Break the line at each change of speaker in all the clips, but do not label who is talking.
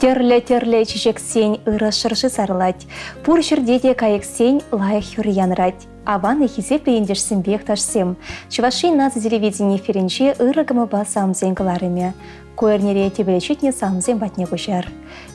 Тӗрлӗ-тӗрлӗ чечексен ырӑ шӑрши сарӑлать. Пур ҫӗрте те кайӑксен лайӑх юрри янӑрать. Аван-и хисеплӗ ентешсемпе йӑхташсем! Чӑваш Ен наци телевидени эфирӗнче ырӑ кӑмӑлпа самсен кӑларӑмӗ. Ку эрнере тӗпеле ҫитнӗ самсем патне куҫар.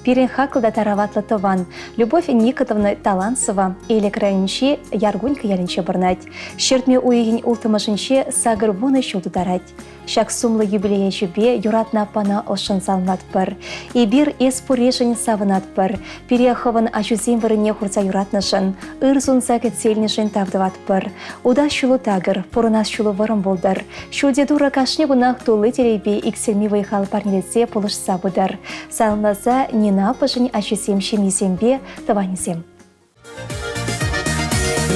Пирӗн хаклӑ та тараватлӑ тӑван Любовь Никоновна Таланцева Элӗк районӗнчи Яргунька ялӗнче пурӑнать. Ҫӗртме уйӑхӗн улттӑмӗшӗнче 80 ҫул тутарать. Ҫак сумлӑ юбилей ячӗпе юратнӑ аппана ӑшшӑн саламлатпӑр. Эпир эс пурришӗн савӑнатпӑр. Пире хӑвӑн ачусен вырӑнне хурса юратнӑшӑн, ыр сунса кӗтсе илнӗшӗн тав тӑватпӑр. Утас ҫулу такӑр, пурӑнас ҫулу вӑрӑм пултӑр. Ҫӳлте Турӑ кашни кунах тулли телейпе иксӗлми вӑй-хал парнелесе пулӑшса пытӑр. Саламласа Нина аппӑшӗн ачисем ҫемйисемпе тӑванӗсем.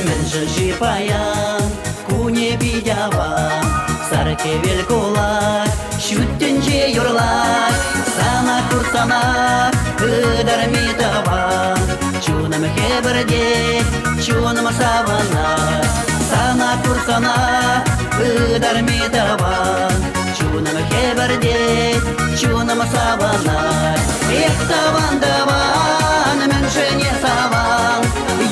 Мӗншӗн-ши паян кунӗ пит аван? Сар хӗвел кулать, ҫут тӗнче юрлать. Сана курсанах ытарми тӑван. Чунӑм хӗпӗртет, чунӑм савӑнать. Сана курсанах ытарми тӑван. Чунӑм хӗпӗртет, чунӑм савӑнать. Эх, тӑван, тӑван, мӗншӗн эс аван?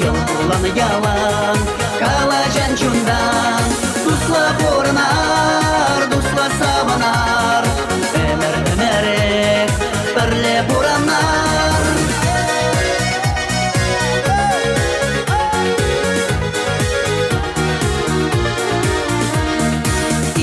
Йӑл кулан ялан, калаҫан чунтан. Туслӑ пурӑнар, туслӑ савӑнар. Ӗмӗр-ӗмӗрех пӗрле пурӑнар.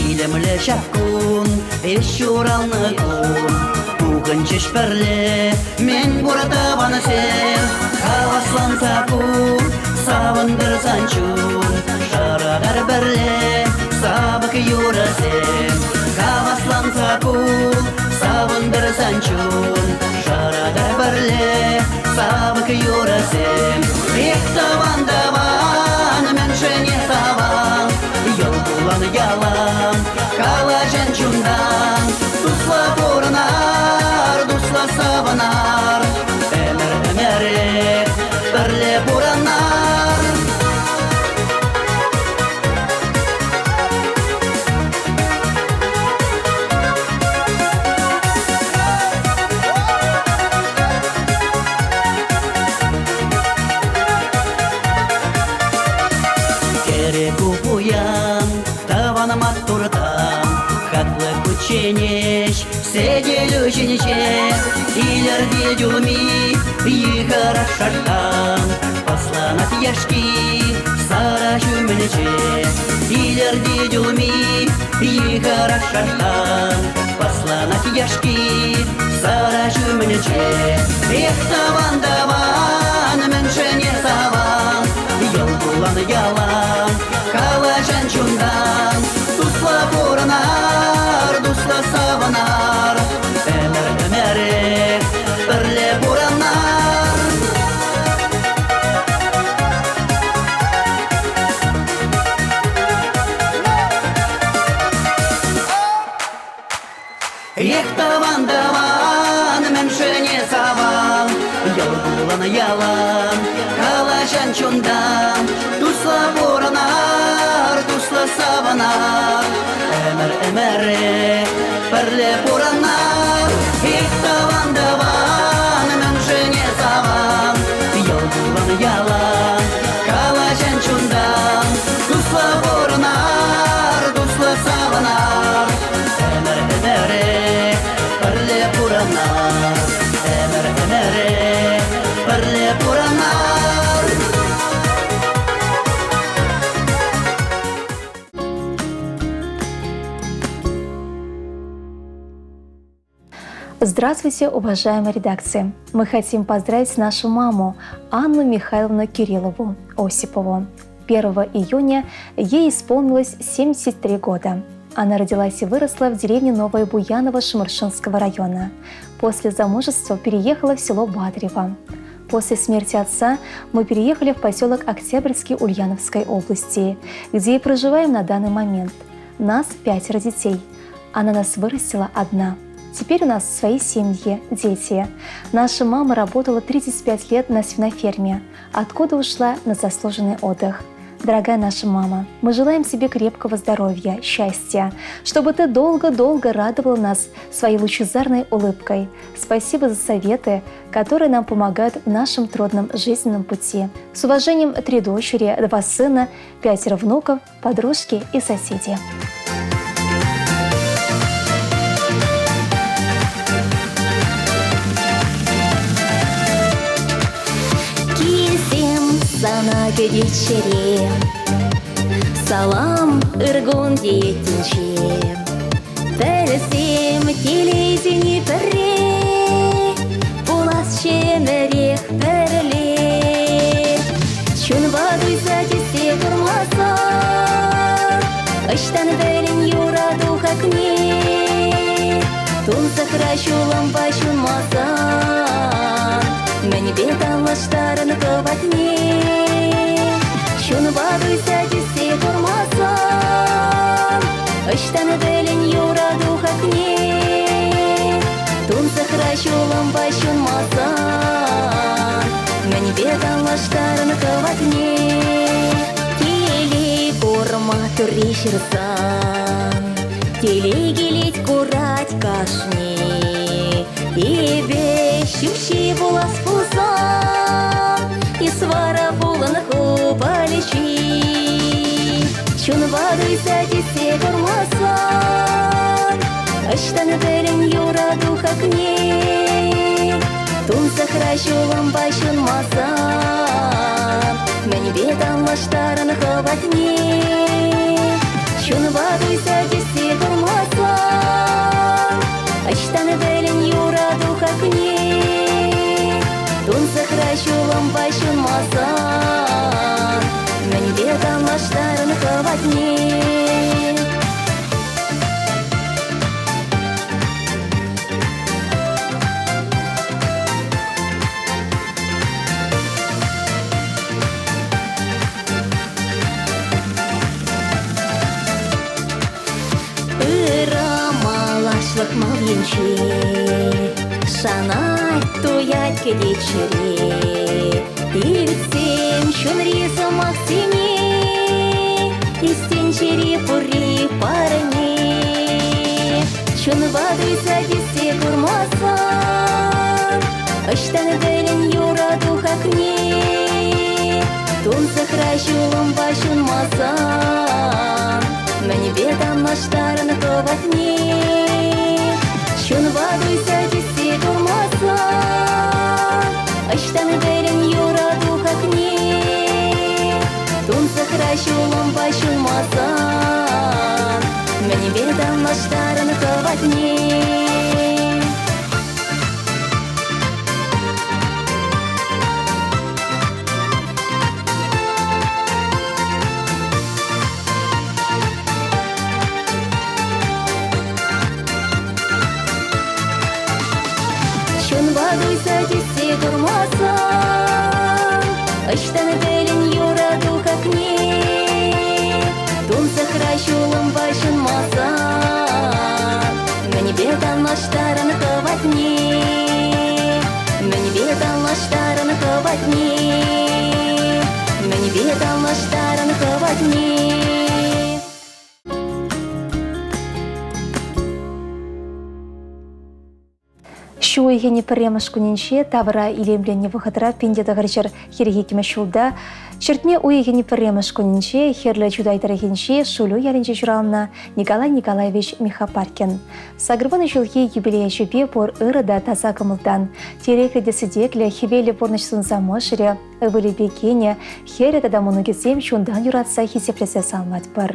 Илемлӗ ҫак кун, эс ҫуралнӑ кун, Пухӑнчӗҫ пӗрле мӗн пур тӑвансем. Хавасланса кул, савӑнтӑрсан чун, Шӑратар пӗрле савӑк юрӑсем. Хавасланса кул, савӑнтӑрсан чун, Шӑратар пӗрле савӑк юрӑсем. Эх, тӑван, тӑван, мӗншӗн эс аван? Йӑл кулан ялан, калаҫан чунтан. Туслӑ пурӑнар, туслӑ савӑнар, Ӗмӗр-ӗмӗрех пӗрле пурӑнар. Кӗреку пуян, тӑван маттуртан, Хаклӑ кучченеҫ сӗтел ҫинче. Илӗртет улми, йыхӑрать шартан, Пӑсланать яшки сара ҫумӗнче. Илӗртет улми, йыхӑрать шартан, Пӑсланать яшки сара ҫумӗнче. Эх, тӑван, тӑван, мӗншӗн эс аван? Йӑл кулан ялан, калаҫан чунтан. Туслӑ пурӑнар, туслӑ савӑнар, Ӗмӗр-ӗмӗрех пӗрле пурӑнар. Эх, тӑван, тӑван, мӗншӗн эс аван? Йӑл кулан ялан, калаҫан чунтан. Туслӑ пурӑнар, туслӑ савӑнар. Ӗмӗр-ӗмӗрех пӗрле пурӑнар. Эх, тӑван, тӑван, мӗншӗн эс аван? Йӑл кулан ялан, калаҫан чунтан. Туслӑ пурӑнар, туслӑ савӑнар. Ӗмӗр-ӗмӗрех пӗрле пурӑнар, Ӗмӗр-ӗмӗрех пӗрле пурӑнар.
Здравствуйте, уважаемая редакция! Мы хотим поздравить нашу маму Анну Михайловну Кириллову Осипову. 1 июня ей исполнилось 73 года. Она родилась и выросла в деревне Новая Буянова Шемуршинского района. После замужества переехала в село Батрево. После смерти отца мы переехали в поселок Октябрьский Ульяновской области, где и проживаем на данный момент. Нас пятеро детей. Она нас вырастила одна. Теперь у нас свои семьи, дети. Наша мама работала 35 лет на свиноферме, откуда ушла на заслуженный отдых. Дорогая наша мама, мы желаем тебе крепкого здоровья, счастья, чтобы ты долго-долго радовала нас своей лучезарной улыбкой. Спасибо за советы, которые нам помогают в нашем трудном жизненном пути. С уважением, три дочери, два сына, пятеро внуков, подружки и соседи.
Килсем сана кӗтет Салам ыргун теет тӗнче. Пӗлсем телейсене пӗрре, Пулас ӗмӗрех пӗрле. Чунпа туйса тӳссе курмасан, Ӑҫтан пӗлӗн юрату хакне? Тунсӑхра ҫулӑмпа ҫунмасан, Мӗнпе танлаштарӑн хӑватне? Чунпа туйса тӳссе курмасан, Ӑҫтан пӗлӗн юрату хакне? Тунсӑхра ҫулӑмпа ҫунмасан, Мӗнпе танлаштарӑн хӑватне? Телей курма турри ҫырсан, Телей килет курать кашни. Эпӗ ҫӳпҫи пулас пулсан, Эс вара пулӑн ху палӗҫи. Чунпа туйса тӳссе курмасан, Ӑҫтан пӗлӗн юрату хакне? Тунсӑхра ҫулӑмпа ҫунмасан, Мӗнпе танлаштарӑн хӑватне? Чунпа туйса тӳссе курмасан, Ӑҫтан пӗлӗн юрату хакне? Тунсӑхра ҫулӑмпа ҫунмасан, Мӗнпе танлаштарӑн хӑватне? Ырӑ малашлӑх мал енче Шанать, туять кӗтет чӗре. Илтсем чунри сӑмахсене, Истенчери пурри парне. Чунпа туйса тӳссе курмасан, Ӑҫтан пӗлӗн юрату хакне? Тунсӑхра ҫулӑмпа ҫунмасан, Мӗнпе танлаштарӑн хӑватне? Чунпа туйса тӳссе курмасан, Ӑҫтан пӗлӗн юрату хакне? Тунсӑхра ҫулӑмпа ҫунмасан, Мӗнпе танлаштарӑн хӑватне? Чунпа туйса тӳссе курмасан, Ӑҫтан пӗлӗн юрату хакне? Тунсӑхра ҫулӑмпа ҫунмасан, Мӗнпе танлаштарӑн хӑватне? Мӗнпе танлаштарӑн хӑватне? Мӗнпе танлаштарӑн хӑватне?
Ҫу уйӑхӗн пӗрремӗш кунӗнче тавра илемленнӗ вӑхӑтра 1942 ҫулта ҫӗртме уйӑхӗн пӗрремӗш кунӗнче Хӗрлӗ Чутай тӑрӑхӗнчи Шулю ялӗнче ҫуралнӑ Николай Николаевич Михопаркин. Сакӑрвунӑ ҫулхи юбилей ячӗпе пур ырӑ та таса кӑмӑлтан, тӗреклӗ те сӗтеклӗ, хӗвеллӗ пурнӑҫ сунса мӑшӑрӗ, ывӑлӗпе кинӗ, хӗрӗ тата мӑнукӗсем чунтан юратса хисеплесе саламлатпӑр.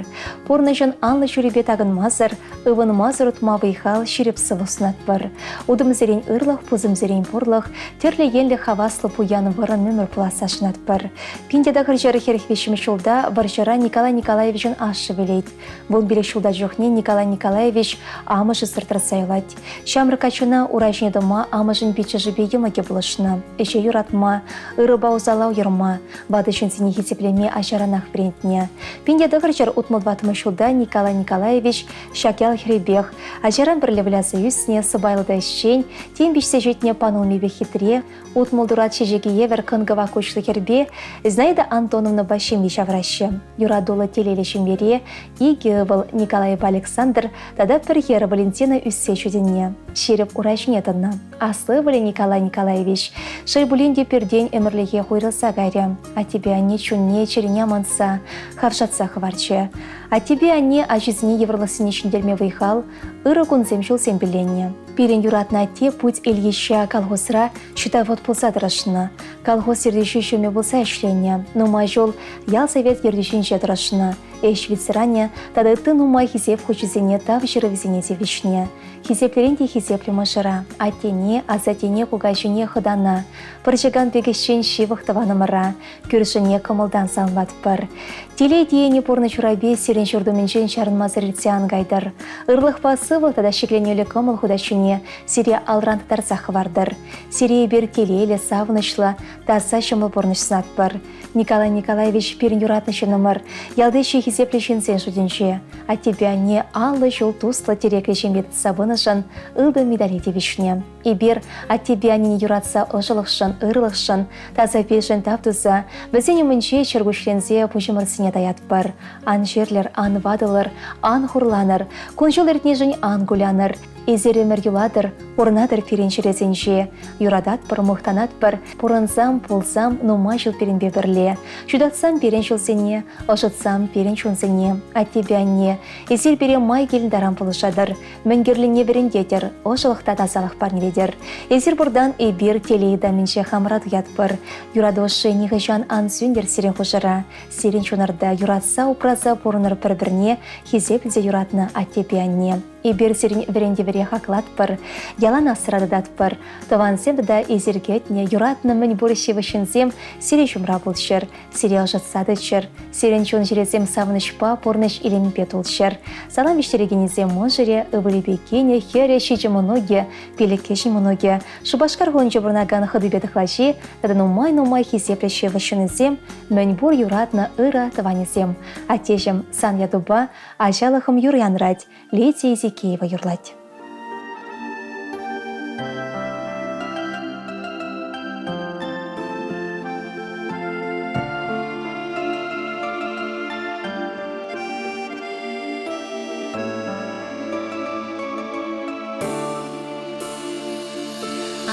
Пурнӑҫӑн анлӑ ҫулӗпе такӑнмасӑр, ывӑнмасӑр утма вӑй-хал ҫирӗп сывлӑх сунатпӑр. Утӑмсерен ырлӑх, пусӑмсерен пурлӑх, тӗрлӗ енлӗ хаваслӑ пуян вӑрӑм ӗмӗр пуласса шанатпӑр. 1943 ҫулта вӑрҫӑра Николай Николаевичӑн ашшӗ вилет. Вунпилӗк ҫулта чухне Николай Николаевич амӑшӗсӗр тӑрса юлать. Ҫамрӑк каччӑна ура ҫине тӑма амӑшӗн пиччӗшӗпе йӑмӑкӗ пулӑшнӑ. Ӗҫе юратма, ырӑпа усала уйӑрма, ватӑ ҫынсене хисеплеме ачаранах вӗрентнӗ. 1964 ҫулта Николай Николаевич ҫак ял хӗрӗпех ачаран пӗрле выляса ӳснӗ, сӑпайлӑ та ӗҫчен, тин пиҫсе ҫитнӗ панулмипе хитре, утмӑл турат чечекӗ евӗр кӑн-кӑвак куҫлӑ хӗрпе Зинаида. Зинаида Антоновнӑпа ҫемье ҫавӑраҫҫӗ. Юратуллӑ телейлӗ ҫемьере икӗ ывӑл Николайпа Александр тата пӗр хӗр Валентина ӳссе ҫитӗннӗ. Ҫирӗп ура ҫине тӑнӑ. Аслӑ ывӑлӗ Николай Николаевич, шел пулин те пиртен ӗмӗрлӗхех уйрӑлса кайрӗ. Аттепе анне чунне, чӗрине амантса, хавшатса хӑварчӗ. Аттепе анне ачисене йывӑрлӑхсене ҫӗнтерме вӑй-хал, ырӑ кунсем-ҫулсем пилленнӗ. Пирӗн юратнӑ атте Путь Ильича колхозра счетовод пулса тӑрӑшнӑ. Колхоз ертӳҫи ҫумӗ пулса ӗҫленӗ. Нумай ҫул ял совет ертӳҫинче тӑрӑшнӑ. Ӗҫ ветеранӗ тата ытти нумай хисеп хучӗсене тав ҫырӑвӗсене тивӗҫнӗ. Хисеплӗрен те хисеплӗ мӑшӑра, аттене, асаттене, кукаҫине, хӑтана, пӑрчӑкан пек ӗҫчен ҫывӑх тӑванӑмӑра, кӳршӗне кӑмӑлтан саламлатпӑр. Телей тиенӗ пурнӑҫ урапи сирӗн ҫурт умӗнчен чарӑнмасӑр иртсе ан кайтӑр. Ырлӑхпа сывлӑх тата ҫӗкленӳллӗ кӑмӑл хутаҫҫине сире алран тытарсах хӑвартӑр. Сире эпир телейлӗ, савӑнӑҫлӑ, таса ҫӑмӑл пурнӑҫ сунатпӑр. Николай Николаевич пирӗн юратнӑ ҫыннӑмӑр, ялти чи хисеплӗ ҫынсен шутӗнче. Аттепе анне 50 ҫул туслӑ тӗреклӗ ҫемье тытса пынӑшӑн ылтӑн медале тивӗҫнӗ. Эпир аттепе аннене юратса ӑшӑлӑхшӑн, ырлӑхшӑн, таса пилшӗн тав туса вӗсен умӗнче чӗркуҫленсе пуҫӑмӑрсене таятпӑр. Ан чирлӗр, ан ватӑлӑр, ан хурланӑр, кун-ҫул иртнишӗн ан кулянӑр. Эсир ӗмӗр юлатӑр, пурӑнатӑр пирӗн чӗресенче. Юрататпӑр, мухтанатпӑр, пурӑнсам, пулсам нумай ҫул пирӗнпе пӗрле. Ҫутатсам пирӗн ҫулсене, ӑшӑтсам пирӗн чунсене. Аттепе анне, эсир пире май килнӗ таран пулӑшатӑр. Мӗн кирлине вӗрентетӗр, ӑшӑлӑх та тасалӑх парнелетӗр. Эсир пуртан эпир телей ытамӗнче хамӑра туятпӑр. Юрату ӑшши нихӑҫан ан сӳнтӗр сирӗн хушӑра. Сирӗн чунӑрта юратса упраса пурӑнӑр пӗр-пӗрне хисеплесе юратнӑ аттепе анне. Эпир сирӗн вӗрентӗвӗре хаклатпӑр, ялан асра тытатпӑр. Тӑвансем тата эсир кӗтнӗ, юратнӑ мӗн пур ҫывӑх ҫынсем сире ҫумра пулччӑр, сире ӑшӑтса тӑччӑр, сирӗн чун-чӗресем савӑнӑҫпа, пурнӑҫ илемӗпе тулччӑр. Салам вӗҫтерекенӗсем мӑшӑрӗ, ывӑлӗпе кинӗ, хӗрӗ, ҫичӗ мӑнукӗ, пилӗк кӗҫӗн мӑнукӗ, Шупашкар хулинче пурӑнакан хӑтипе тӑхлачи тата нумай-нумай хисеплӗ ҫывӑх ҫыннисем, мӗн пур юратнӑ ырӑ тӑванӗсем. Аттеҫӗм, сан ятупа Ачалӑхӑм юр янрать, Лидия Изекеева юрлать.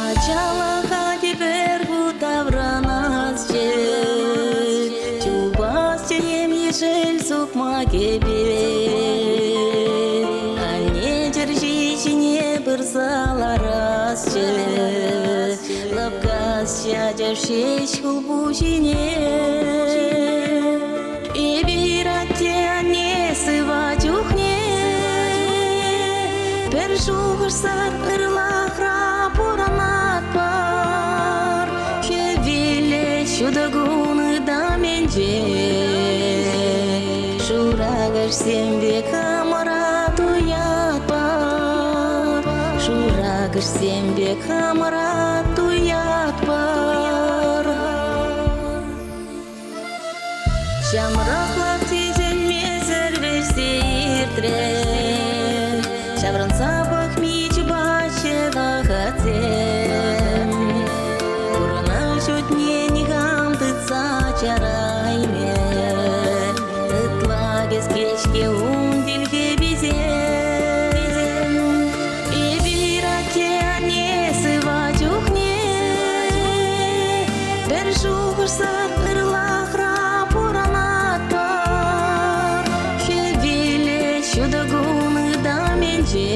Ачалӑха тепӗр хут таврӑнасчӗ, чупасчӗ ем-ешӗл сукмакӗпе. Анне чӗрҫи ҫине пырса ларасчӗ, лӑпкасчӗ ачаш ҫеҫ хулпуҫҫине. Эпир атте-анне сыва чухне пӗр шухӑшсӑр ырлӑхра пурӑнатпӑр. Хӗвеллӗ ҫутӑ кун ытамӗнче шуракӑшсем пек хамӑра туятпӑр. Шуракӑшсем пек хамӑра туятпӑр. Ҫамрӑклӑх сисӗнмесӗр вӗҫсе иртрӗ. Ҫаврӑнса пӑхми чупаҫҫӗ вӑхӑтсем. Пурӑнӑҫ утне никам тытса чараймӗ. Ытла кӗске-ҫке ун тилхеписем. Эпир атте-анне сыва чухне пӗр шухӑшсӑр ырлӑхра пурӑнатпӑр. Хӗвеллӗ ҫутӑ кун ытамӗнче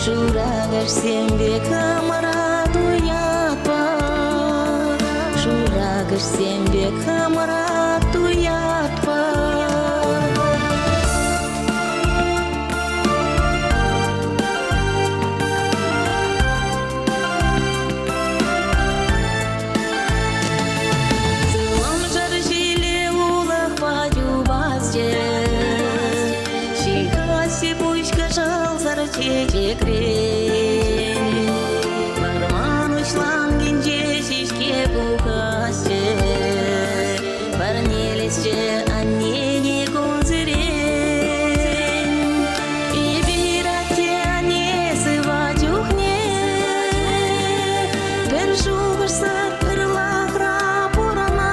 шуракӑшсем пек хамӑра туятпӑр. Шуракӑшсем пек хамӑра туятпӑр. Сывлӑмшӑр ҫилӗ улӑхпа чупасчӗ, Ҫил пуҫ кӑшӑлсӑр чечекрен. Вӑрман уҫланкинче ҫеҫке пухасчӗ, Парнелесчӗ аннене кунсерен. Эпир атте-анне сыва чухне пӗр шухӑшсӑр ырлӑхра пурӑнатпӑр.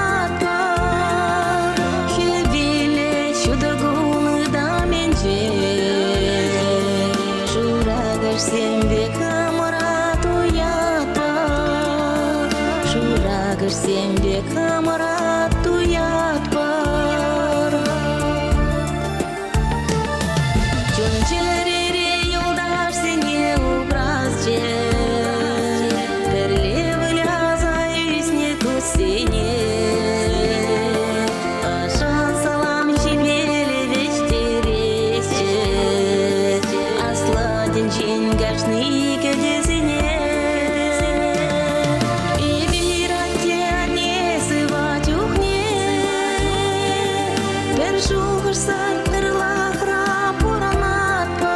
Шухӑшсӑр ырлӑхра пурӑнатпӑр.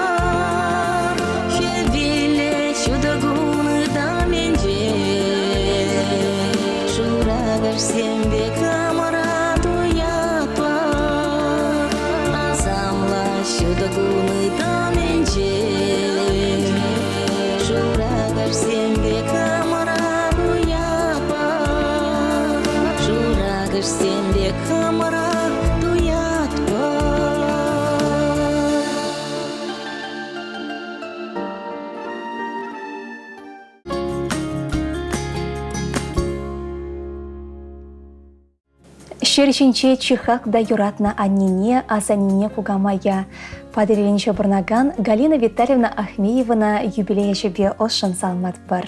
Хӗвеллӗ ҫутӑ кун ытамӗнче. Шуракӑшсем пек хамӑра туятпӑр. Асамлӑ ҫутӑ кун ытамӗнче. Шуракӑшсем пек хамӑра туятпӑр. Шуракӑшсем пек хамӑра туятпӑр.
Ҫӗр ҫинче чи хак та юратнӑ аннене, асаннене, кукамая Патӑрьелӗнче пурӑнакан Галина Витальевна Ахмеевӑна юбилей ячӗпе ӑшшӑн саламлатпӑр.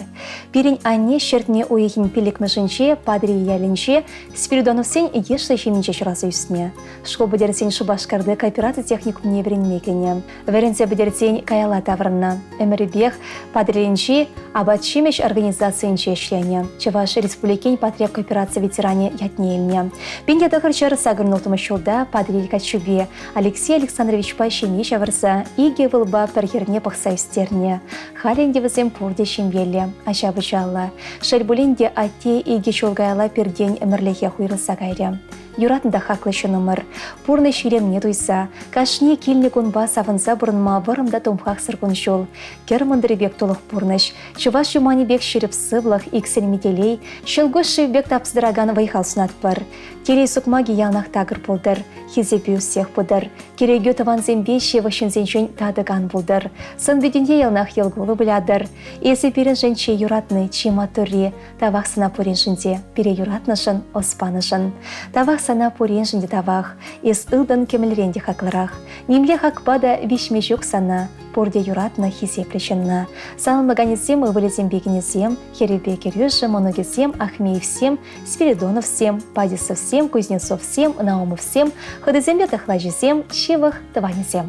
Пирӗн анне ҫӗртме уйӑхӗн пиллӗкмӗшӗнче Патӑрьел ялӗнче Спиридоновсен йышлӑ ҫемйинче ҫуралса ӳснӗ. Шкул пӗтерсен Шупашкарти коопераци техникумне вӗренме кӗнӗ. Вӗренсе пӗтерсен каялла таврӑннӑ. Ӗмӗрӗпех Патӑрьелӗнчи апат-ҫимӗҫ организацийӗнче ӗҫленӗ. Чӑваш Республикин потребкоопераци ветеранӗ ятне илнӗ. 1986 ҫулта Патӑрьел каччипе Алексей Александровичпа ҫемье ҫавӑрса икӗ ывӑлпа пӗр хӗрне пӑхса ӳстернӗ. Халӗ ӗнтӗ вӗсем пурте ҫемьеллӗ, ача-пӑчаллӑ. Шел пулин те, атте икӗ ҫул каялла пиртен ӗмӗрлӗхех уйрӑлса кайрӗ. Юратнӑ та хаклӑ ҫыннӑмӑр. Пурнӑҫ илемне туйса, кашни килнӗ кунпа савӑнса пурӑнма вӑрӑм та тумхахсӑр кун-ҫул, кӗр мӑнтӑрӗ пек тулӑх пурнӑҫ, чӑваш юманӗ пек ҫирӗп сывлӑх, иксӗлми телей, ҫӑлкуҫ шыв пек тапса тӑракан вӑй-хал сунатпӑр. Телей сукмакӗ яланах такӑр пултӑр, хисепӳ ӳссех пытӑр, кӗрекӳ тӑвансемпе ҫывӑх ҫынсенчен татӑк ан пултӑр, сӑн-питӗнче яланах йӑл-кулӑ вылятӑр. Эсӗ пирӗншӗн чи юратни, чи маттурри, Тавах сана пуриншӗн те, пире юратнӑшӑн, ӑс панӑшӑн. Тавах сана пуриншӗн те тавах. Эс ылтӑн кӗмӗлрен те хаклӑрах. Нимле хакпа та виҫме ҫук сана, пурте юратнӑ хисеплӗ ҫынна. Саламлаканӗсем ывӑлӗсемпе кинӗсем, хӗрӗпе кӗрӳшӗ, мӑнукӗсем, Ахмеевсем, Спиридоновсем, Падисовсем, Кузнецовсем, Наумовсем, хӑтисемпе тӑхлачисем, ҫывӑх тӑванӗсем.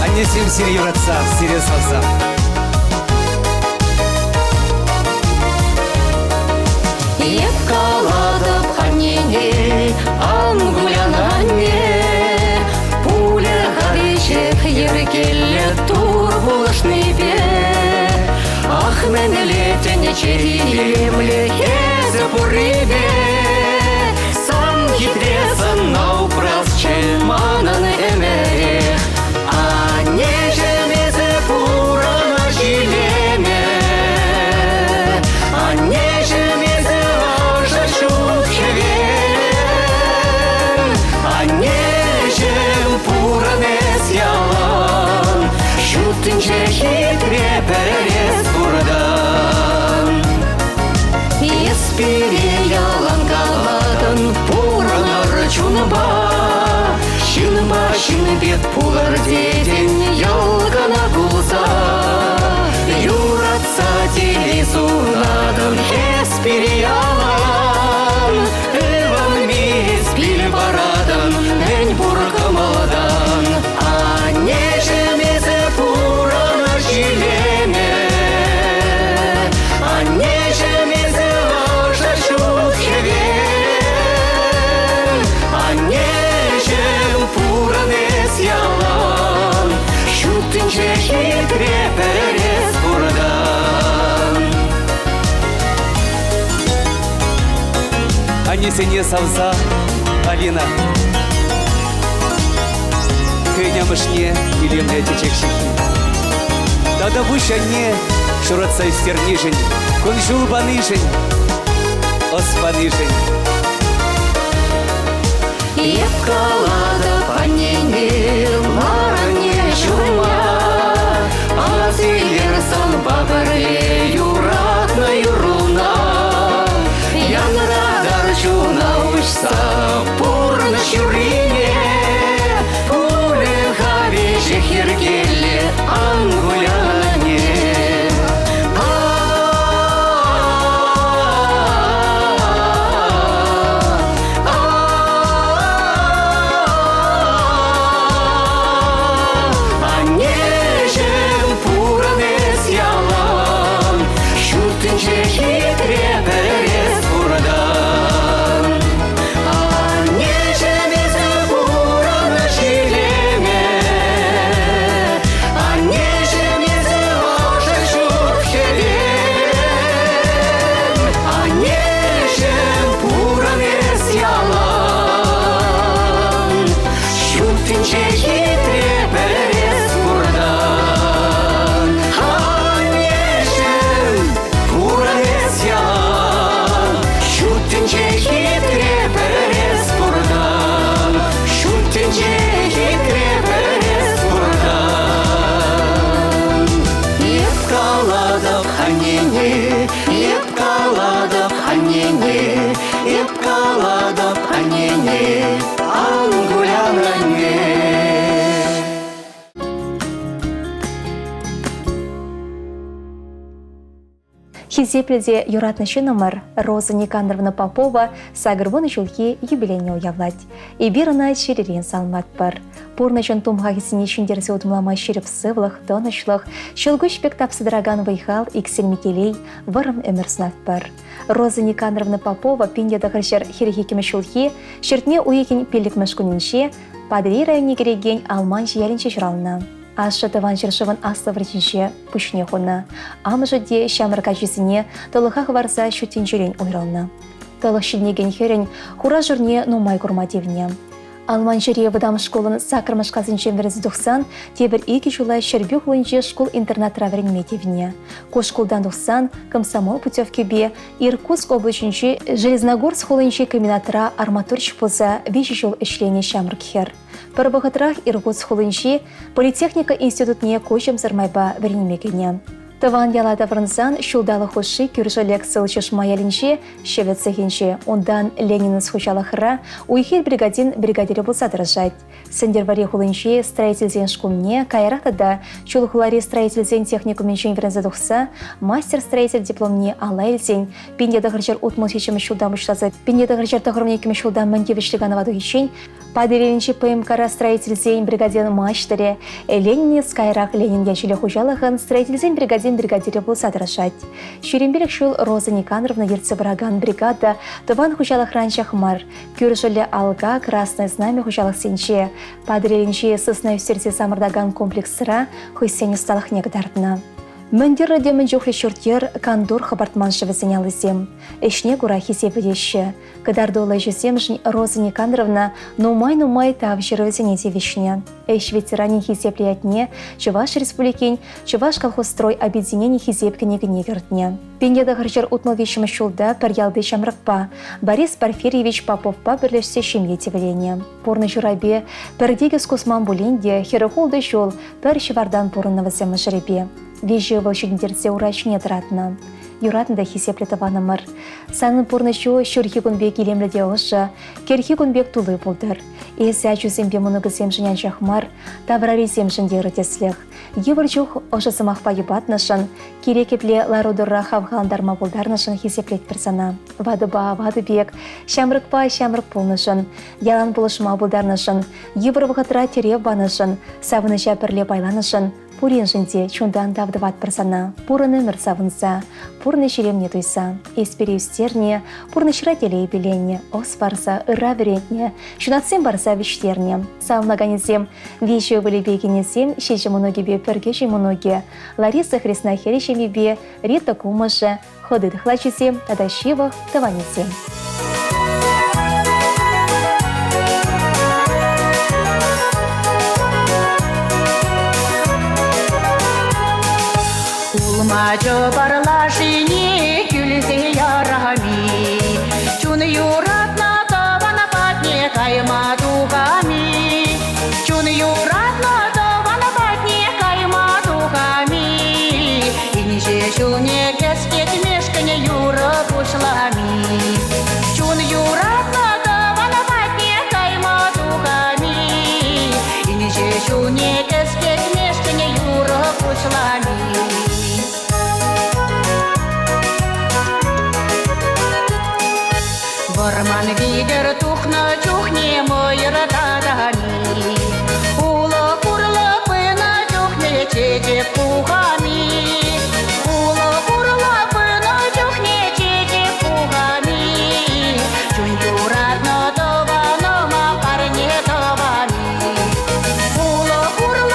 Аннесем сире юратса, сире савса.
Эп калатӑп аннене, ан кулян анне, Пулӗ-ха веҫех йӗркеллӗ Тур пулӑшнипе. Ах, мӗнле тӗнче илемлӗ эсӗ пуррипе. Сан хитре сӑнна упрасчӗ манӑн ӗмӗрех. Аннеҫӗм, эсӗ пурӑнӑҫ илемӗ. Аннеҫӗм, эсӗ ӑшӑ ҫут хӗвел. Аннеҫӗм, пурӑн эс ялан. Ҫут тӗнче хитре пӗр эс пуртан. Эс пире ялан калатӑн пурӑнӑр чунпа, Ҫынпа ҫын пек пулӑр тетӗн йӑл кӑна кулса. Юратса телей сунатӑн эс пире ялан, Ывӑнми эс пил паратӑн мӗн пур кӑмӑлтан. Аннеҫӗм, эсӗ пурӑнӑҫ илемӗ, Аннеҫӗм, эсӗ ӑшӑ ҫут хӗвел. Аннеҫӗм, пурӑн эс ялан, Ҫут тӗнче хитре пӗр эс пуртан.
Аннесене савса Алина хӑйӗн амӑшне илемлӗ чечек ҫыххи. Тата пуҫ анне ҫуратса ӳстернишӗн, кун-ҫул панишӗн, ӑс панишӗн.
Эп калатӑп аннене, лар анне ҫумма, Ас илер санпа пӗрле юратнӑ юрруна. Янратар чуна уҫса пурнӑҫ юррине, Пулӗ-ха веҫех йӗркеллӗ, ан кулян анне. Аннеҫӗм, пурӑн эс ялан, Ҫут тӗнче хитре пӗр эс пуртан. Аннеҫӗм, эсӗ
Хисеплӗ те юратнӑ ҫыннӑмӑр Роза Никандровна Попова 80 ҫулхи юбилейне уявлать. Эпир ӑна чӗререн саламлатпӑр. Пурнӑҫӑн тумхахӗсене ҫӗнтерсе утӑмлама ҫирӗп сывлӑх, тӑнӑҫлӑх, ҫӑлкуҫ пек тапса тӑракан вӑй-хал, иксӗлми телей, вӑрӑм ӗмӗр сунатпӑр. Роза Никандровна Попова 1942 ҫулхи ҫӗртме уйӑхӗн пиллӗкмӗш кунӗнче Патӑрьел районне кӗрекен Алманчӑ ялӗнче ҫуралнӑ. Ашшӗ Тӑван ҫӗршывӑн Аслӑ вӑрҫинче пуҫне хунӑ. Амӑшӗ те ҫамрӑк ачисене тӑлӑха хӑварса ҫут тӗнчерен уйрӑлнӑ. Тӑлӑх ҫитӗнекен хӗрӗн хура-шурне нумай курма тивнӗ. Алманчӑри вӑтам шкулӑн саккӑрмӗш класӗнчен вӗренсе тухсан тепӗр икӗ ҫула Ҫӗрпӳ хулинче шкул-интернатра вӗренме тивнӗ. Ку шкултан тухсан комсомол путевкипе Иркутск облаҫӗнчи Железногорск хулинчи комбинатра арматурщик пулса виҫӗ ҫул ӗҫленӗ ҫамрӑк хӗр. Пӗр вӑхӑтрах Иркутск хулинчи политехника институтне куҫӑмсӑр майпа вӗренме кӗнӗ. Тӑван яла таврӑнсан ҫулталӑк хушши кӳршӗ Лексел Чишма ялӗнче ҫӗвӗ цехӗнче, унтан Ленинец хуҫалӑхра уй-хир бригадин бригадирӗ пулса тӑрӑшать. Сӗнтӗрвӑрри хулинчи строительсен шкулне, каярах тата Чулхулари строительсен техникумӗнчен вӗренсе тухса мастер-строитель дипломне алла илсен 1967 ҫултан пуҫласа 1992 ҫулта мӗн тивӗҫлӗ канӑва тухиччен Патӑрьелӗнчи ПМКра строительсен бригадин маҫтӑрӗ Ленинец каярах Ленин ячӗллӗ хуҫалӑхӑн строительсен бригадин бригадирӗ пулса тӑрӑшать. 25 ҫул Роза Никандровна ертсе пыракан бригада тӑван хуҫалӑхра анчах мар, кӳршӗллӗ Алга, Красное Знамя хуҫалӑхсенче, Патӑрьелӗнчи сысна ӳстерсе самӑртакан комплексра хӑйсен ӑсталӑхне кӑтартнӑ. Мӗн тӗрлӗ те мӗн чухлӗ ҫурт-йӗр, кантур хӑпартман-ши вӗсен аллисем. Ӗҫне кура хисеп пӗтеҫҫӗ. Кӑтартуллӑ ӗҫӗсемшӗн Роза Никандровна нумай-нумай тав ҫырӑвӗсене тивӗҫнӗ. Ӗҫ ветеранӗн хисеплӗ ятне Чӑваш Республикин Чӑваш колхозстрой объединени хисеп кӗнекине кӗртнӗ. 1963 ҫулта пӗр ялти ҫамрӑкпа Борис Порфирьевич Поповпа пӗрлешсе ҫемье тӗвӗленӗ. Пурнӑҫ урапи пӗр тикӗс кусман пулин те 46 ҫул пӗр ҫӑвартан пурӑннӑ вӗсем мӑшӑрӗпе. Виҫӗ ывӑл ҫитӗнтерсе ура ҫине тӑратнӑ. Юратнӑ та хисеплӗ тӑванӑмӑр. Санӑн пурнӑҫу ҫурхи кун пек илемлӗ те ӑшӑ, кӗрхи кун пек тулли пултӑр. Эсӗ ачусемпе мӑнукӗсемшӗн анчах мар, таврарисемшӗн те ырӑ тӗслӗх. Йывӑр чух ӑшӑ сӑмахпа йӑпатнӑшӑн, кирек епле лару-тӑрура хавхалантарма пултарнӑшӑн хисеплетпӗр сана. Ватӑпа ватӑ пек, ҫамрӑкпа ҫамрӑк пулнӑшӑн, ялан пулӑшма пултарнӑшӑн, йывӑр вӑхӑтра тӗрев панӑшӑн, савӑнӑҫа пӗрле пайланӑшӑн Пуриншӗн те чунтан тав тӑватпӑр сана, пурӑн ӗмӗр савӑнса, пурнӑҫ илемне туйса. Эс пире ӳстернӗ, пурнӑҫра телей пиленнӗ, ӑс парса, ырра вӗрентнӗ, ҫунатсем парса вӗҫтернӗ. Савӑнаканӗсем виҫӗ ывӑлӗпе кинӗсем, ҫичӗ мӑнукӗпе пӗр кӗҫӗн мӑнукӗ, Лариса хресна хӗрӗ ҫемйипе, Рита кумӑшӗ, хӑти тӑхлачисем тата ҫывӑх тӑванӗсем.
Улма чӑпарлашине кӳлсе ярами, Чун юратнӑ тӑван патне кайма тухами. Чун юратнӑ тӑван патне кайма тухами. Инҫе ҫулне кӗскетмешкӗн юрӑ пуҫлами. Чун юратнӑ тӑван патне кайма тухами. Инҫе ҫулне кӗскетмешкӗн юрӑ пуҫлами. Вӑрман витӗр тухнӑ чухне мӑйӑр татами. Улӑх урлӑ пынӑ чухне чечек пухами. Улӑх урлӑ пынӑ чухне чечек пухами. Чун юратнӑ тӑванӑма парне тӑвами. Улӑх урлӑ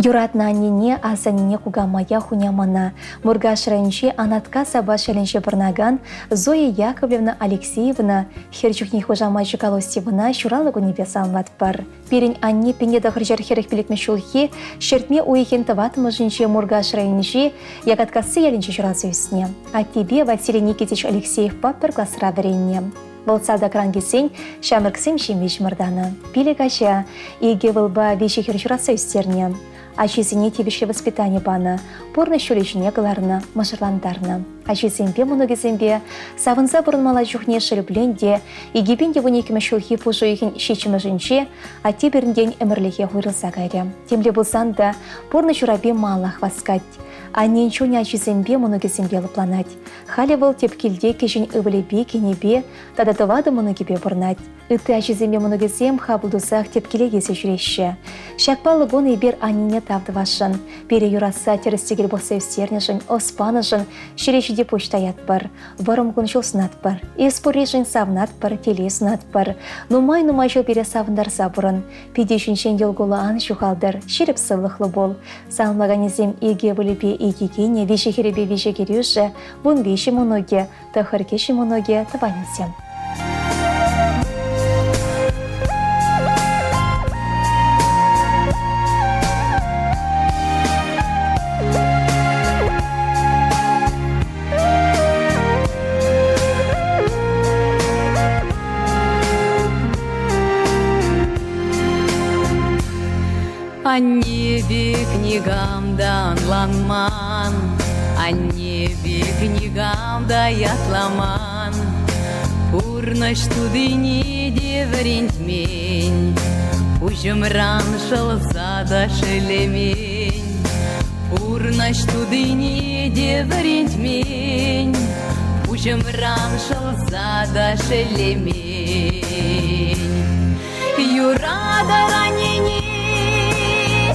Юратнӑ аннене, асаннене, кукамая, хунямана Муркаш районӗнчи Анаткас Апаш ялӗнче пурӑнакан Зоя Яковлевна Алексеевна хӗр чухнехи хушамачӗ Колосьевӑна ҫуралнӑ кунӗпе саламлатпӑр. Пирӗн анне 1945 ҫулхи ҫӗртме уйӑхӗн тӑваттӑмӗшӗнче Муркаш районӗнчи Якаткасси ялӗнче ҫуралса ӳснӗ. Аттепе Василий Никитич Алексеевпа пӗр класра вӗреннӗ. Вӑл салтакран килсен ҫамрӑксем ҫемье чӑмӑртанӑ. Пилӗк ача, икӗ ывӑлпа виҫӗ хӗр ҫуратса ӳстернӗ. Ачисене тивӗҫлӗ воспитани панӑ, пурнӑҫ ҫулӗ ҫине кӑларнӑ, мӑшӑрлантарнӑ. Ачисемпе мӑнукӗсемпе савӑнса пурӑнмалла чухне шеллен те 2012 ҫулхи пуш уйӑхӗн ҫиччӗмӗшӗнче атте пирӗнтен ӗмӗрлӗхех уйрӑлса кайрӗ. Темле пулсан та пурнӑҫ урапи малах васкать. Аннен чунӗ ачисемпе мӑнукӗсемпе лӑпланать. Халӗ вӑл тӗп килте кӗҫӗн ывӑлӗпе, кинӗпе тата тӑватӑ мӑнукӗпе пурӑнать. Ытти ачисемпе мӑнукӗсем хапӑл тусах тӗп киле килсе ҫӳреҫҫӗ. Ҫак паллӑ кун эпир аннене тав тӑвасшӑн. Пире юратса тӗрӗс-тӗкел пӑхса ӳстернӗшӗн, ӑс панӑшӑн ҫӗре ҫити пуҫ таятпӑр. Вӑрӑм кун-ҫул сунатпӑр. Эс пурришӗн савӑнатпӑр, телей сунатпӑр. Нумай-нумай ҫул пире савӑнтарса пурӑн. Питӗ ҫинчен йӑл-кулӑ ан ҫухалтӑр, ҫирӗп сывлӑхлӑ пул. Саламлаканӗсем икӗ ывӑлӗпе икӗ кинӗ, виҫӗ хӗрӗпе виҫӗ кӗрӳшӗ, 13 мӑнукӗ, тӑхӑр кӗҫӗн мӑнукӗ, тӑванӗсем.
Анне пек никам та ӑнланман, Анне пек никам та ятламан. Пурнӑҫ тутине те вӗрентмен, Пуҫӑмран шӑлса та шеллемен. Пурнӑҫ тутине те вӗрентмен, Пуҫӑмран шӑлса та шеллемен. Юратӑр аннене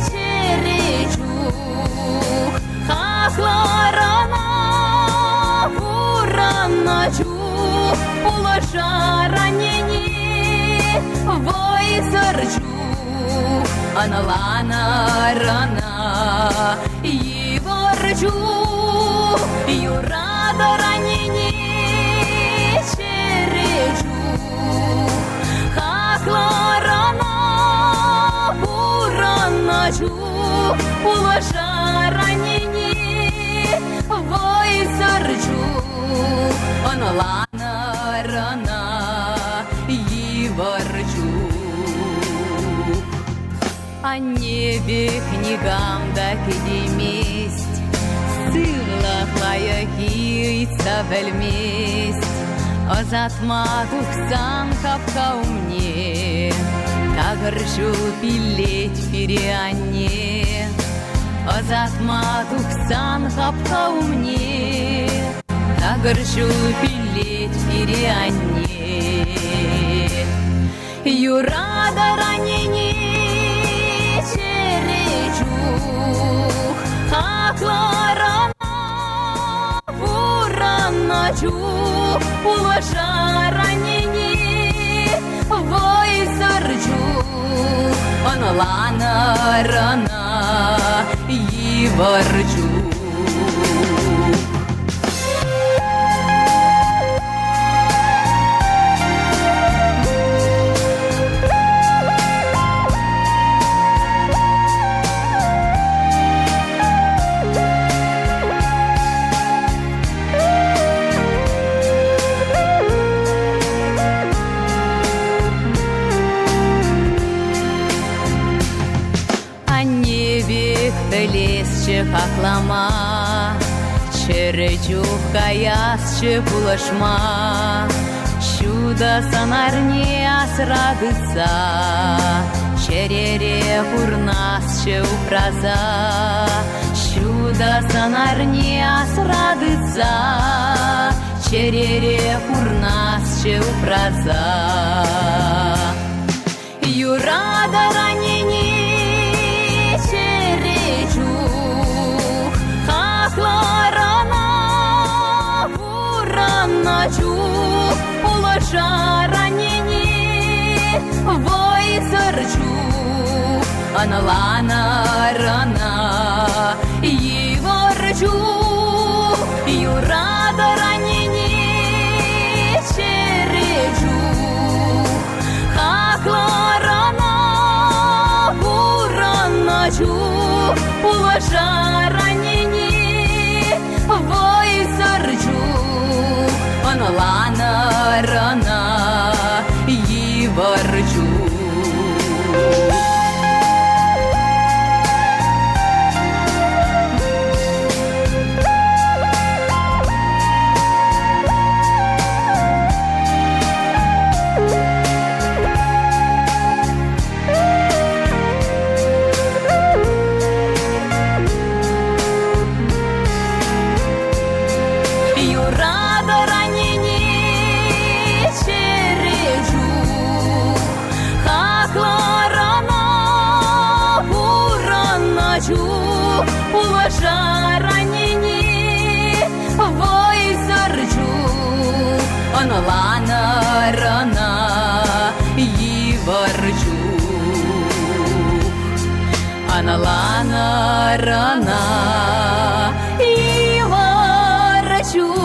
чӗре чух, Хаклӑр ӑна пурӑннӑ чух, Пулӑшар аннене вӑйсӑр чух, Ӑнланӑр ӑна йывӑр чух, Юратӑр аннене чӗре чух. Хаклӑ ӑна пурӑннӑ чух, пулӑшар аннене вӑйсӑр чух, ӑнланӑр ӑна йывӑр чух. Анне пек никам та кӗтеймест, сывлӑх лайӑххи ыйтса пӗлмест. Ӑсатма тухсан хапха умне такӑр ҫул пиллет пире анне. Ӑсатма тухсан хапха умне такӑр ҫул пиллет пире анне. Юратӑр аннене чӗре чух, хаклӑр ӑна пурӑннӑ чух, пулӑшар аннене вӑйсӑр чух, ӑнланӑр ӑна йывӑр чух. Анне пек пӗлесчӗ хаклама, Чӗрӗ чух каясчӗ пулӑшма. Ҫутӑ сӑнарне асра тытса, Чӗрере пурнасчӗ упраса. Ҫутӑ сӑнарне асра тытса, Чӗрере пурнасчӗ упраса. Юратӑр аннене чӗре чух, хаклӑр ӑна пурӑннӑ чух, пулӑшар аннене вӑйсӑр чух, Ӑнланӑр ӑна йывӑр чух, юратӑр аннене чӗрӗ чух. Хаклӑр ӑна пурӑннӑ чух, пулӑшар аннене вӑйсӑр чух. Ӑнланӑр ӑна йывӑр чух. Юратӑр аннене чӗрӗ чух, хаклӑр ӑна пурӑннӑ чух, пулӑшар аннене вӑйсӑр чух, ӑнланӑр ӑна йывӑр чух. Ӑнланӑр ӑна йывӑр чух.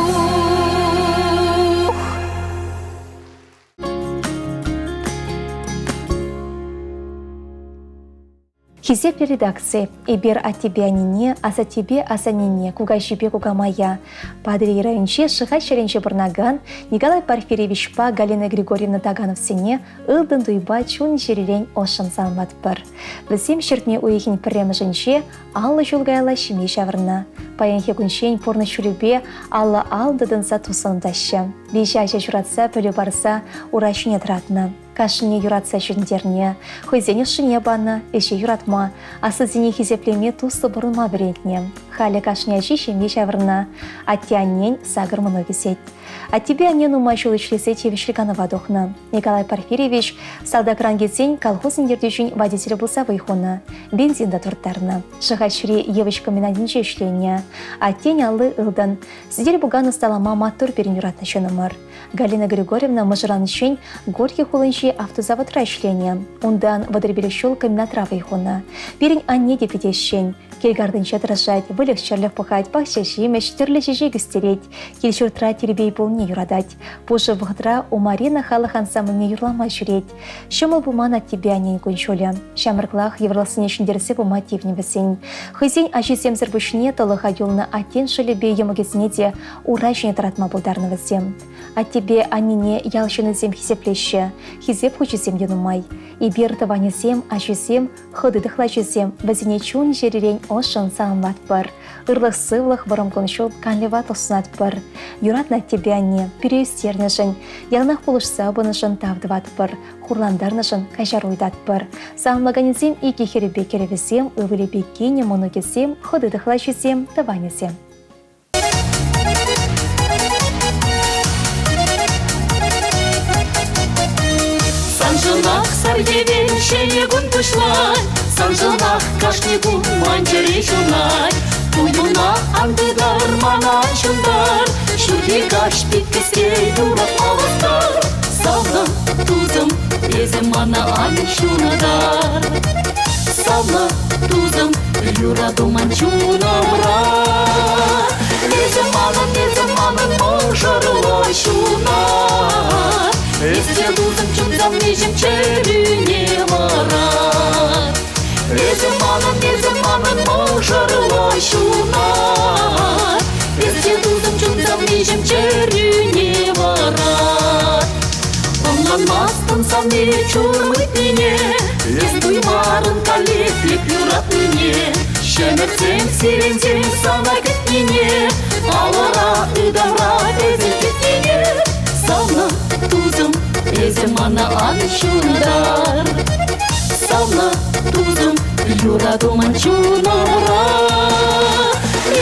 Хисеплӗ редакци, эпир аттепе аннене, асаттепе асаннене, кукаҫипе кукамая, Патӑрьел районӗнчи Шӑхач ҫӗрӗнче пурӑнакан Николай Порфирьевичпа Галина Григорьевна Тагановсене ылтӑн туйпа чун-чӗререн ӑшшӑн саламлатпӑр. Вӗсем ҫӗртме уйӑхӗн пӗрремӗшӗнче 50 ҫул каялла ҫемье ҫавӑрнӑ. Паянхи кунччен пурнӑҫ ҫулӗпе алла-ал тытӑнса туслантаҫҫӗ. Виҫӗ ача ҫуратса пӗлӳ парса ура ҫине тӑратнӑ. Кашнине юратса ҫитӗнтернӗ, хӑйсен ӑшшине панӑ, ӗҫе юратма, аслисене хисеплеме туслӑ пурӑнма вӗрентнӗ. Халӗ кашни ачи ҫемье ҫавӑрнӑ. Атте-аннен сакӑр мӑнук ӳсет. Аттепе анне нумай ҫул ӗҫлесе тивӗҫлӗ канӑва тухнӑ. Николай Порфирьевич салтакран килсен колхозӑн ертӳҫин водителӗ пулса вӑй хунӑ, бензин та турттарнӑ. Шӑхачри йывӑҫ комбинатӗнче ӗҫленӗ. Аттен алли ылтӑн. Сӗтел-пукан ӑсталама маттур пирӗн юратнӑ ҫыннӑмӑр. Галина Григорьевна мӑшӑрланиччен Горький хулинчи автозаводра ӗҫленӗ. Унтан 35 ҫул комбинатра вӑй хунӑ. Пирӗн анне те питӗ ӗҫчен. Кил-картинче тӑрӑшать, выльӑх-чӗрлӗх пӑхать, пахча ҫимӗҫ, тӗрлӗ чечек ӳстерет. Кил-ҫуртра тирпей пулни юратать. Пушӑ вӑхӑтра Умарина халӑх ансамбльне юрлама ҫӳрет. Ҫӑмӑл пулман аттепе аннен кун-ҫулӗ. Ҫамрӑклах йывӑрлӑхсене ҫӗнтерсе пыма тивнӗ вӗсен. Хӑйсен ачисемсӗр пуҫне тӑлӑха юлнӑ аттен шӑлӗпе йӑмӑкӗсене те ура ҫине тӑратма пултарнӑ вӗсем. Аттепе аннене ял ҫыннисем хисеплеҫҫӗ. Хисеп хучӗсем те нумай. Эпир тӑванӗсем, ачисем, хытӑ тӑхлачисем вӗсене чун-чӗререн ӑшшӑн саламлатпӑр. Ырлӑх-сывлӑх, вӑрӑм кун-ҫул, канлӗ ватлӑх сунатпӑр. Юратнӑ аттепе анне пире ӳстернӗшӗн, яланах пулӑшса пынӑшӑн тав тӑватпӑр, хурлантарнӑшӑн каҫару ыйтатпӑр. Саламлаканӗсем икӗ хӗрӗпе кӗрӗвӗсем, ывӑлӗпе кинӗ, мӑнукӗсем, хытӑ тӑхлачисем, тӑванӗсем.
Саншӑнах сар хӗвел ҫӗнӗ кун пуҫлать, Саншӑнах кашни кун ман чӗре ҫунать. Туйӑмна ан тытар, мана ан ҫунтар, Ҫурхи каҫ пит кӗске юратма васкар. Савнӑ тусӑм, эсӗ мана ан ҫунтар. Савнӑ тусӑм, юрату ман чунӑмра. Эсӗ манӑн, эсӗ манӑн мӑшӑрлӑ ҫунат. Эс те тусӑм чун савниҫӗм чӗрӳне варать. Эсӗ манӑн, эсӗ манӑн мӑшӑрлӑ ҫунат. Эс те тусӑм чун савниҫӗм чӗрӳне варать. Ӑнланмастӑн савни чунӑм ыйтнине, Эс туймарӑн каллех эп юратнине. Ҫӗмӗртсем, сиренсем сана кӗтнине, Алӑра, ытамра эсӗ кӗтнине. Савнӑ тусӑм, эсӗ мана ан ҫунтар. Савнӑ тусӑм, юрату ман чунӑмра.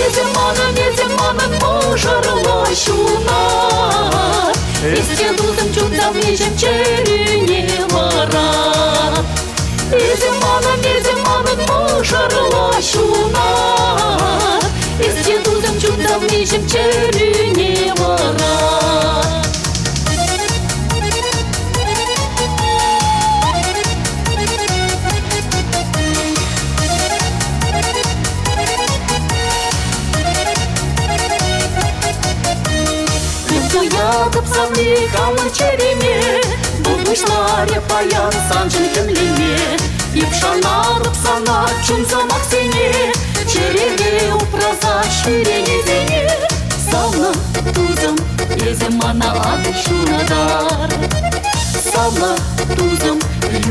Эсӗ манӑн, эсӗ манӑн мӑшӑрлӑ ҫунат. Эс те тусӑм чун савниҫӗм чӗрӳне вара. Эсӗ манӑн, эсӗ манӑн мӑшӑрлӑ ҫунат. Эс те тусӑм чун савниҫӗм чӗрӳне вара. Паратӑп савни хамӑн чӗреме, Вӑл пуҫларӗ паян саншӑн хӗмленме. Эп шанатӑп сана чун сӑмахсене, Чӗрере упраса ҫӳренисене. Савнӑ тусӑм, эсӗ мана ан ҫунатар. Савнӑ тусӑм,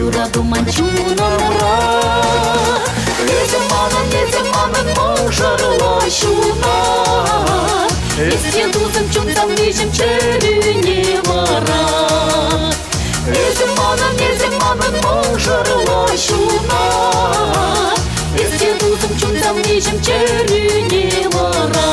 юрату ман чунӑмра. Эсӗ манӑн, эсӗ манӑн мӑшӑрлӑ ҫунат. Эс те тусӑм чун савнишӗн чӗрӳне вара. Эсӗ манӑн, эсӗ манӑн мӑшӑрлӑ ҫунат. Эс те тусӑм чун савнишӗн чӗрӳне вара.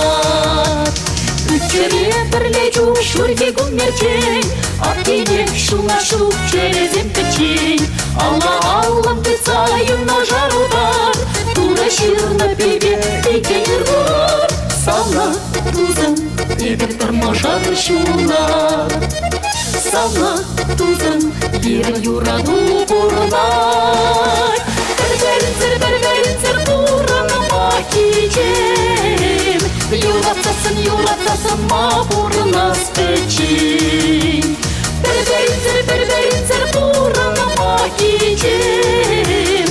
Ӳт-чӗре пӗрле чух ҫурхи кун мерчен, Аттене ҫула ҫук чӗресем пӗччен. Алла-аллӑн тытса юнашар утар, Турӑ ҫырнӑ пире текен ыр кур. Савнӑ тусӑм, эпир пӗр мӑшӑр ҫула. Савнӑ тусӑм, пирӗн юрату пурӑнать. Пӗр-пӗринсӗр, пӗр-пӗринсӗр пурӑнма кичем. Юратсассӑн, юратсассӑн ма пурӑнас пӗччен? Пӗр-пӗринсӗр, пӗр-пӗринсӗр пурӑнма кичем.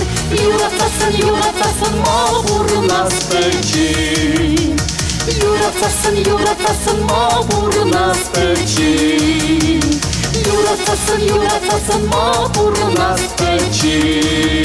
Юратсассӑн, юратсассӑн ма пурӑнас пӗччен? Юратсассӑн, юратсассӑн ма пурӑнас пӗччен? Юратсассӑн, юратсассӑн ма пурӑнас пӗччен?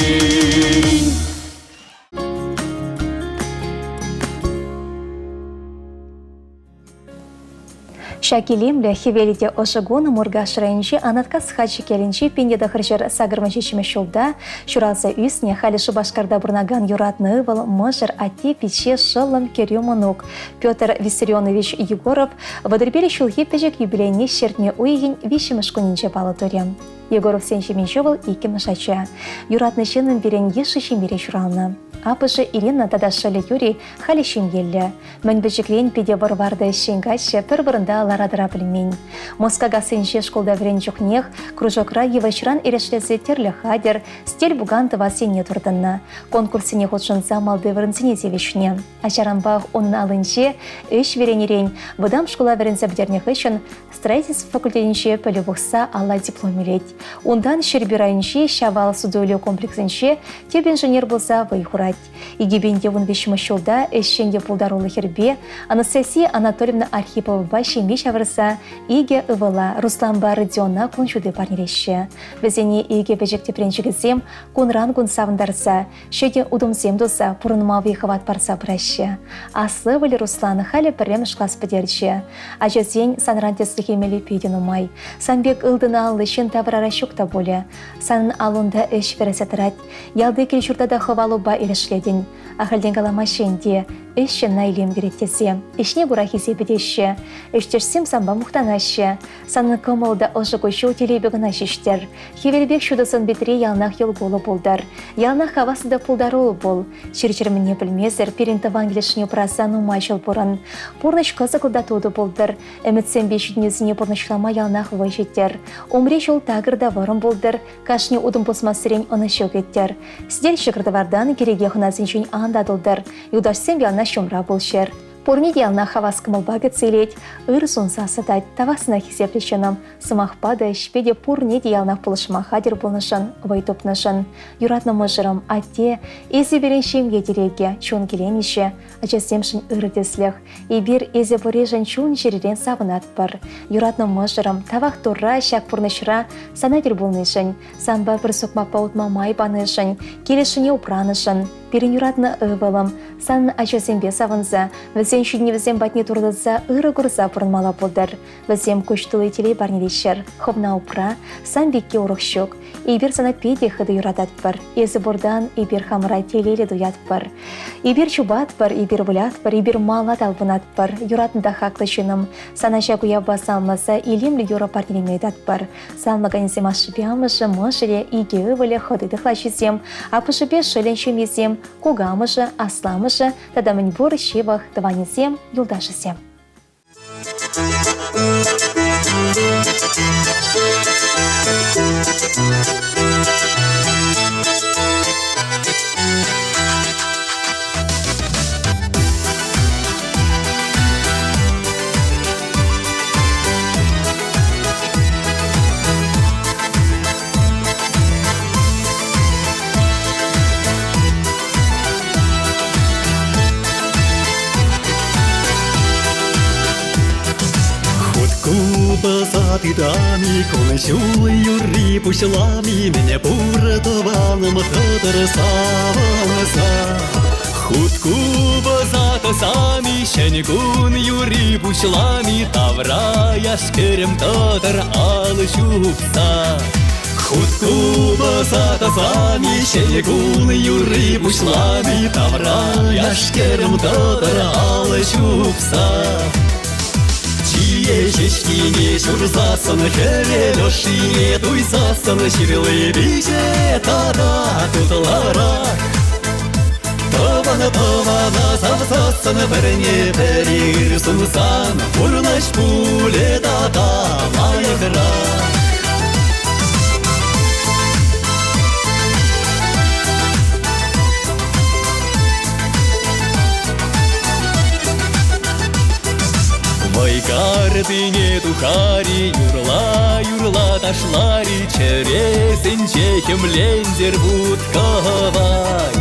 Ҫак илемлӗ хӗвелӗ те ӑшӑ кун Муркаш районӗнчи Анаткас Хачӑкелӗнчи 1987 ҫулта ҫуралса ӳснӗ, халӗ Шупашкарта пурӑнакан юратнӑ ывӑл, мӑшӑр, атте, пичче, шӑллӑм, кӗрӳ, мӑнук Петр Виссарионович Егоров 35 ҫулхи пӗчӗк юбилейне ҫӗртме уйӑхӗн виҫҫӗмӗш кунӗнче паллӑ турӗ. Егоровсен ҫемйинче вӑл иккӗмӗш ача. Юратнӑ ҫыннӑн пирӗн йышлӑ ҫемьере ҫуралнӑ. Аппӑшӗ Ирина тата шӑллӗ Юрий халӗ ҫемьеллӗ. Мӗн пӗчӗкрен питӗ вӑр-вар та ӗҫчен каччӑ пӗр вырӑнта лара-тӑра пӗлмен. Москакассинче шкулта вӗреннӗ чухнех кружокра йывӑҫран эрешлесе тӗрлӗ хатӗр, стиль-пукан тӑвас енне туртӑннӑ. Конкурссене хутшӑнса малти вырӑнсене тивӗҫнӗ. Ачаранпах унӑн аллинче ӗҫ вӗренерен вӑтам шкула вӗренсе пӗтернӗ хыҫҫӑн строительство факультетӗнче пӗлӳ пухса алла диплом илет. Унтан Ҫӗрпӳ районӗнчи Ҫавал суту-илӳ комплексӗнче тӗп инженер пулса вӑй хурать. 2013 ҫулта ӗҫчен те пултаруллӑ хӗрпе Анастасия Анатольевна Архиповӑпа ҫемье ҫавӑрса икӗ ывӑла Русланпа Родиона кун ҫути парнелеҫҫӗ. Вӗсене икӗ пӗчӗк тӗпренчӗкӗсем кунран-кун савӑнтарса, ҫӗнӗ утӑмсем туса пурӑнма вӑй-хӑват парса пыраҫҫӗ. Аслӑ ывӑлӗ Руслан халӗ пӗрремӗш класс пӗтерчӗ. Ачасен санран тӗслӗх илмелли питӗ нумай. Сан пек ылтӑн аллӑ ҫын таврара ҫук та пулӗ. Санӑн аллунта ӗҫ вӗресе тӑрать. Ялти кил-ҫурта та хӑвалупа эрешлетӗн. Ахальтен каламаҫҫӗ ӗнтӗ, ӗҫ ҫынна илем кӳрет тесе. Ӗҫне кура хисепе теҫҫӗ. Ӗҫтешсем санпа мухтанаҫҫӗ. Санӑн кӑмӑл та ӑшӑ куҫу телейпе кӑна ҫиҫтӗр. Хӗвел пек ҫутӑ сӑн-питре яланах йӑл-кулӑ пултӑр. Яланах хаваслӑ та пултаруллӑ пул. Чир-чӗр мӗнне пӗлмесӗр пирӗн тӑван килӗшне упраса нумай ҫул пурӑн. Пурнӑҫ кӑсӑклӑ та тутӑ пултӑр. Ӗмӗтсемпе ҫитӗнӳсене пурнӑҫлама яланах вӑй ҫиттӗр. Умри ҫул такӑр та вӑрӑм пултӑр. Кашни утӑм пусмассерен ӑнӑҫу кӗттӗр. Сӗтел ҫӑкӑр-тӑвартан кӗреке хӑнасенчен ан татӑлтӑр. Юлташсем яланах ҫумра пулччӑр. Пурне те яланах хавас кӑмӑлпа кӗтсе илет, ыр сунса сӑтать. Тавах сана хисеплӗ ҫыннӑм. Сӑмахпа та, ӗҫпе те пурне те яланах пулӑшма хатӗр пулнӑшӑн, вӑй тупнӑшӑн. Юратнӑ мӑшӑрӑм, атте, эсӗ пирӗн ҫемье тӗрекӗ, чун киленӗҫӗ, ачасемшӗн ырӑ тӗслӗх. Эпир эсӗ пурришӗн чун-чӗререн савӑнатпӑр. Юратнӑ мӑшӑрӑм, тавах Турра ҫак пурнӑҫра сана тӗл пулнишӗн, санпа пӗр сукмакпа утма май панишӗн, килӗшӳне упранӑшӑн. Пирӗн юратнӑ ывӑлӑм, санӑн ачасемпе савӑнса, вӗсен ҫитӗнӗвӗсем патне туртӑнса ырӑ курса пурӑнмалла пултӑр. Вӗсем куҫ тулли телей парнелеҫҫӗр. Хӑвна упра, сан пекки урӑх ҫук. Эпир сана питӗ хытӑ юрататпӑр. Эсӗ пуртан эпир хамӑра телейлӗ туятпӑр. Эпир чупатпӑр, эпир вылятпӑр, эпир мала талпӑнатпӑр. Юратнӑ та хаклӑ ҫыннӑм, сана ҫак уявпа саламласа илемлӗ юрӑ парнелеме ыйтатпӑр. Саламлаканӗсем ашшӗпе амӑшӗ, мӑшӑрӗ, икӗ ывӑлӗ, хӑти тӑхлачисем, аппӑшӗпе шӑллӗн ҫемйисем, кукамӑшӗ, асламӑшӗ тата мӗнпур ҫывӑх тӑванӗсем, юлташӗсем.
тытами, Кун-ҫул юрри пуҫлами, Мӗне пур тӑванӑм тӑтӑр савӑнса. Хут купӑса тӑсами, Ҫӗн кун юрри пуҫлами, Тавра яш-кӗрӗм тӑтӑр алӑ ҫупса. Хут купӑса тӑсами, Ҫӗн кун юрри пуҫлами, Тавра яш-кӗрӗм тӑтӑр алӑ ҫупса. Чие ҫеҫкине ҫурсассӑн, хӗвел ӑшшине туйсассӑн ҫырли пиҫе тата тутлӑрах. Тӑван тӑвана савсассӑн пӗрне пӗри ыр сунсан пурнӑҫ пулӗ тата лайӑхрах. Вӑйкартине тухари, юрла-юрла ташлари, чӗресенче хӗмлентер вут-кӑвай.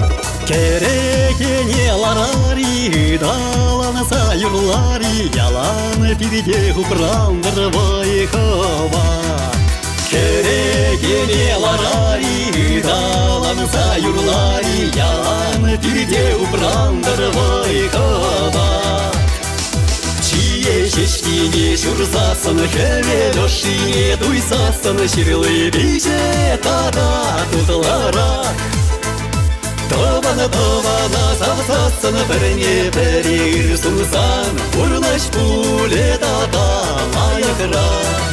Кӗрекене ларари, ыталанса юрлари, ялан пирте упрантӑр вӑй-хӑват. Кӗрекене ларари, ыталанса юрлари, ялан пирте упрантӑр вӑй-хӑват. Чие ҫеҫкине ҫурсассӑн, хӗвел ӑшшине туйсассӑн ҫырли пиҫе тата тутлӑрах. Тӑван тӑвана савсассӑн пӗрне пӗри ыр сунсан пурнӑҫ пулӗ тата лайӑхрах.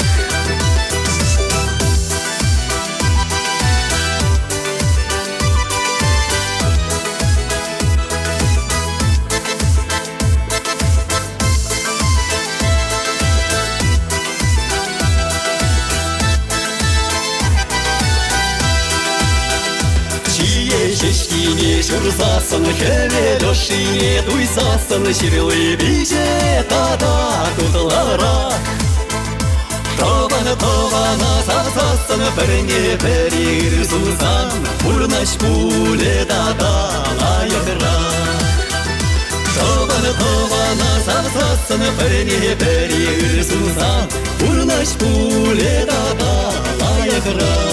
Чие ҫеҫкине ҫурсассӑн, хӗвел ӑшшине туйсассӑн ҫырли пиҫе тата тутлӑрах. Тӑван тӑвана савсассӑн, пӗрне пӗри ыр сунсан, пурнӑҫ пулӗ тата лайӑхрах. Тӑван тӑвана савсассӑн, пӗрне пӗри ыр сунсан, пурнӑҫ пулӗ тата лайӑхрах.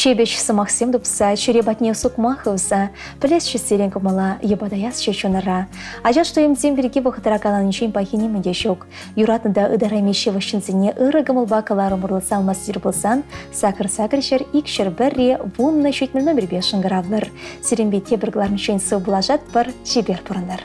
Ҫепӗҫ сӑмахсем тупса, чӗре патне сукмак хывса, пӗлесчӗ сирӗн кӑмӑла, йӑпатаясчӗ чунӑра. Ачаш туйӑмсем пирки вӑхӑтра каланинчен пахи нимӗн те ҫук. Юратнӑ та ытарайми ҫывӑх ҫынсене ырӑ кӑмӑлпа кӑларӑм урлӑ алмастир пулсан, сакӑр сакӑр ҫӗр ик 101-ре вуннӑ ҫитмӗл номерпе шӑнкӑравлӑр. Сирӗнпе тепӗр кӑларӑмччен сывпуллашатпӑр, чипер пурӑнӑр.